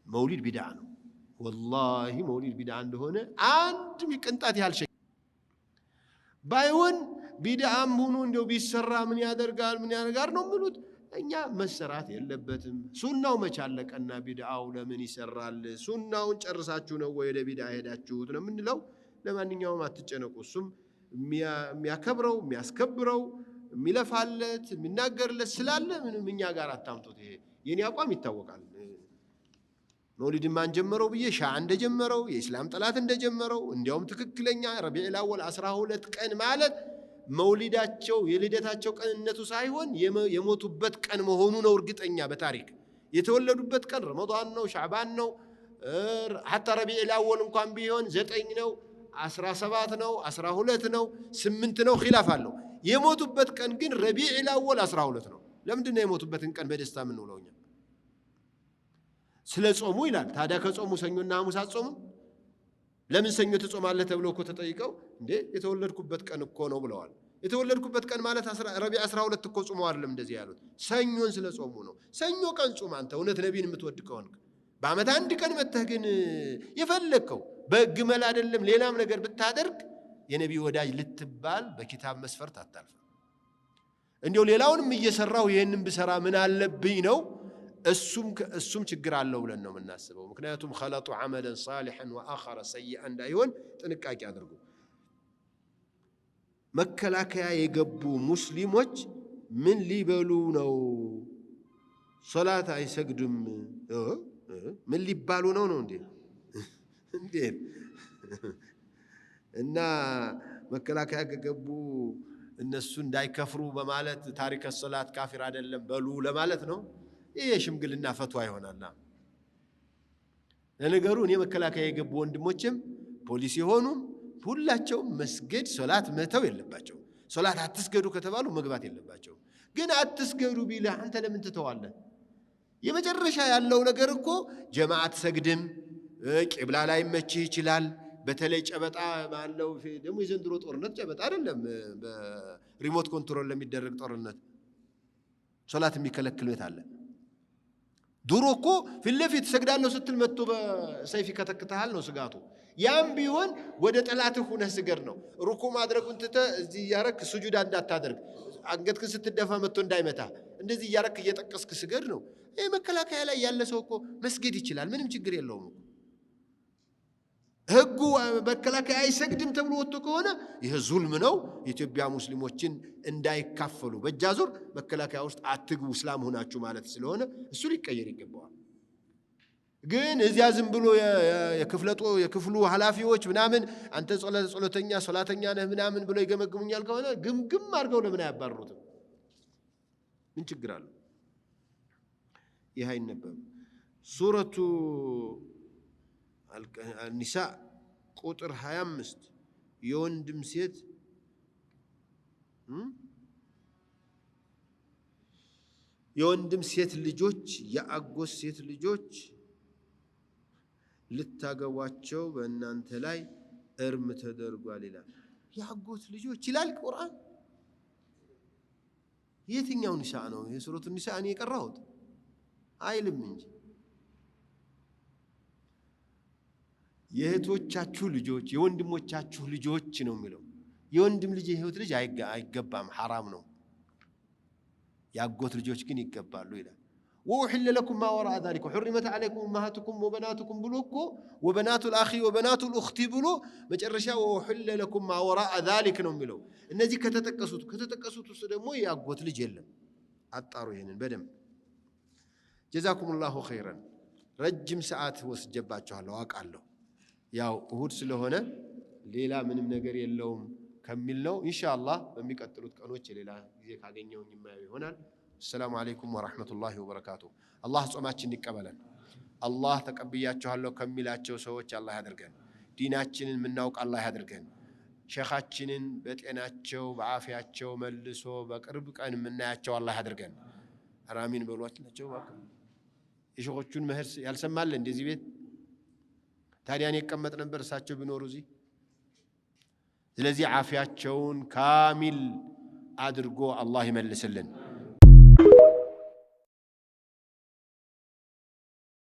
መውሊድ ቢድዓ ነው። ወላሂ መውሊድ ቢድዓ እንደሆነ አንድም ቅንጣት ያህል ሸክ ባይሆን ቢድዓም ሆኖ እንደው ቢሰራ ምን ያደርጋል ምን ያደርጋል ነው የሚሉት። እኛ መሰራት የለበትም። ሱናው መች አለቀና ቢድዓው ለምን ይሰራል? ሱናውን ጨርሳችሁ ነው ወይ ወደ ቢድዓ ሄዳችሁት ነው የምንለው። ለማንኛውም አትጨነቁ። እሱም የሚያከብረው የሚያስከብረው የሚለፋለት የሚናገርለት ስላለ ምንም እኛ ጋር አታምጡት። ይሄ የኔ አቋም ይታወቃል። መውሊድን ማን ጀመረው ብዬ ሻ እንደጀመረው የኢስላም ጠላት እንደጀመረው፣ እንዲያውም ትክክለኛ ረቢዑል አወል 12 ቀን ማለት መውሊዳቸው የልደታቸው ቀንነቱ ሳይሆን የሞቱበት ቀን መሆኑ ነው እርግጠኛ በታሪክ። የተወለዱበት ቀን ረመዳን ነው፣ ሻዕባን ነው። ሐታ ረቢዑል አወል እንኳን ቢሆን 9 ነው፣ 17 ነው፣ 12 ነው፣ 8 ነው፣ ኺላፍ አለው። የሞቱበት ቀን ግን ረቢዑል አወል 12 ነው። ለምንድን ነው የሞቱበትን ቀን በደስታ የምንውለው እኛ? ስለ ጾሙ ይላል። ታዲያ ከጾሙ ሰኞና ሐሙስ አትጾሙም? ለምን ሰኞ ትጾማለህ ተብሎ እኮ ተጠይቀው እንዴ የተወለድኩበት ቀን እኮ ነው ብለዋል። የተወለድኩበት ቀን ማለት ረቢዕ 12 እኮ ጾመው አይደለም እንደዚህ ያሉት፣ ሰኞን ስለ ጾሙ ነው። ሰኞ ቀን ጾም አንተ እውነት ነቢይን የምትወድ ከሆንክ። በዓመት አንድ ቀን መተህ ግን የፈለግከው በግመል አይደለም ሌላም ነገር ብታደርግ የነቢይ ወዳጅ ልትባል በኪታብ መስፈርት አታልፍም። እንዲያው ሌላውንም እየሰራሁ ይህንን ብሰራ ምን አለብኝ ነው፣ እሱም ችግር አለው ብለን ነው የምናስበው። ምክንያቱም ኸለጡ ዐመለን ሳሊሐን ወአኸረ ሰይአ እንዳይሆን ጥንቃቄ አድርጉ። መከላከያ የገቡ ሙስሊሞች ምን ሊበሉ ነው? ሶላት አይሰግዱም ምን ሊባሉ ነው ነው እንዴ? እንዴ እና መከላከያ ከገቡ እነሱ እንዳይከፍሩ በማለት ታሪከ ሶላት ካፊር አይደለም በሉ ለማለት ነው። ይሄ የሽምግልና ፈትዋ ይሆናል። ለነገሩ እኔ መከላከያ የገቡ ወንድሞችም ፖሊስ የሆኑም ሁላቸውም መስገድ ሶላት መተው የለባቸው። ሶላት አትስገዱ ከተባሉ መግባት የለባቸው። ግን አትስገዱ ቢልህ አንተ ለምን ትተዋለህ? የመጨረሻ ያለው ነገር እኮ ጀማዓ አትሰግድም፣ ቂብላ ላይ መችህ ይችላል። በተለይ ጨበጣ ባለው ደግሞ የዘንድሮ ጦርነት ጨበጣ አይደለም፣ በ remote control ለሚደረግ ጦርነት ሶላት የሚከለክል ቤት አለ። ድሮ እኮ ፊት ለፊት እሰግዳለሁ ስትል መጥቶ በሰይፍ ይከተክተሃል ነው ስጋቱ። ያም ቢሆን ወደ ጠላትህ ሁነህ ስገድ ነው። ሩኩ ማድረጉን ትተህ እዚህ እያረክ ሱጁዳ እንዳታደርግ፣ አንገትህን ስትደፋ መጥቶ እንዳይመታ እንደዚህ እያረክ እየጠቀስክ ስገድ ነው። ይህ መከላከያ ላይ ያለ ሰው እኮ መስገድ ይችላል፣ ምንም ችግር የለውም እኮ። ህጉ መከላከያ አይሰግድም ተብሎ ወጥቶ ከሆነ ይህ ዙልም ነው። የኢትዮጵያ ሙስሊሞችን እንዳይካፈሉ በእጃዙር መከላከያ ውስጥ አትግቡ እስላም ሆናችሁ ማለት ስለሆነ እሱ ሊቀየር ይገባዋል። ግን እዚያ ዝም ብሎ የክፍሉ ኃላፊዎች ምናምን አንተ ጸሎተኛ ሶላተኛ ነህ ምናምን ብሎ ይገመግሙኛል ከሆነ ግምግም አድርገው ለምን አያባርሩትም? ምን ችግር አለው? ይህ አይነበብም። ሱረቱ ኒሳ ቁጥር 25 የወንድም ሴት የወንድም ሴት ልጆች የአጎት ሴት ልጆች ልታገቧቸው በእናንተ ላይ እርም ተደርጓል ይላል። የአጎት ልጆች ይላል ቁርአን። የትኛው ኒሳ ነው? የሱረቱ ኒሳ እኔ የቀራሁት አይልም እንጂ የእህቶቻችሁ ልጆች የወንድሞቻችሁ ልጆች ነው የሚለው። የወንድም ልጅ የእህት ልጅ አይገባም፣ ሐራም ነው። የአጎት ልጆች ግን ይገባሉ ይላል። ወኡሒለ ለኩም ማ ወረአ ዛሊከ ሑሪመት ዐለይኩም ኡመሃቱኩም ወበናቱኩም ብሎ እኮ ወበናቱል አኺ ወበናቱል ኡኽቲ ብሎ መጨረሻ ወኡሒለ ለኩም ማ ወረአ ዛሊክ ነው የሚለው። እነዚህ ከተጠቀሱት ውስጥ ደግሞ የአጎት ልጅ የለም። አጣሩ ይሄንን በደንብ። ጀዛኩሙላሁ ኸይረን። ረጅም ሰዓት ወስጀባችኋለሁ አውቃለሁ። ያው እሁድ ስለሆነ ሌላ ምንም ነገር የለውም ከሚል ነው። ኢንሻአላህ በሚቀጥሉት ቀኖች የሌላ ጊዜ ካገኘሁኝ የማየው ይሆናል። ሰላም አለይኩም ወራህመቱላሂ ወበረካቱ። አላህ ጾማችንን ይቀበለን። አላህ ተቀብያችኋለሁ ከሚላቸው ሰዎች አላህ ያድርገን። ዲናችንን የምናውቅ አላህ ያድርገን። ሼኻችንን በጤናቸው በአፊያቸው መልሶ በቅርብ ቀን የምናያቸው አላህ ያድርገን። አራሚን በሏቸው። የሼኾቹን መህር ያልሰማለ እንደዚህ ቤት ታዲያ እኔ እቀመጥ ነበር እሳቸው ቢኖሩ እዚህ። ስለዚህ አፊያቸውን ካሚል አድርጎ አላህ ይመልስልን።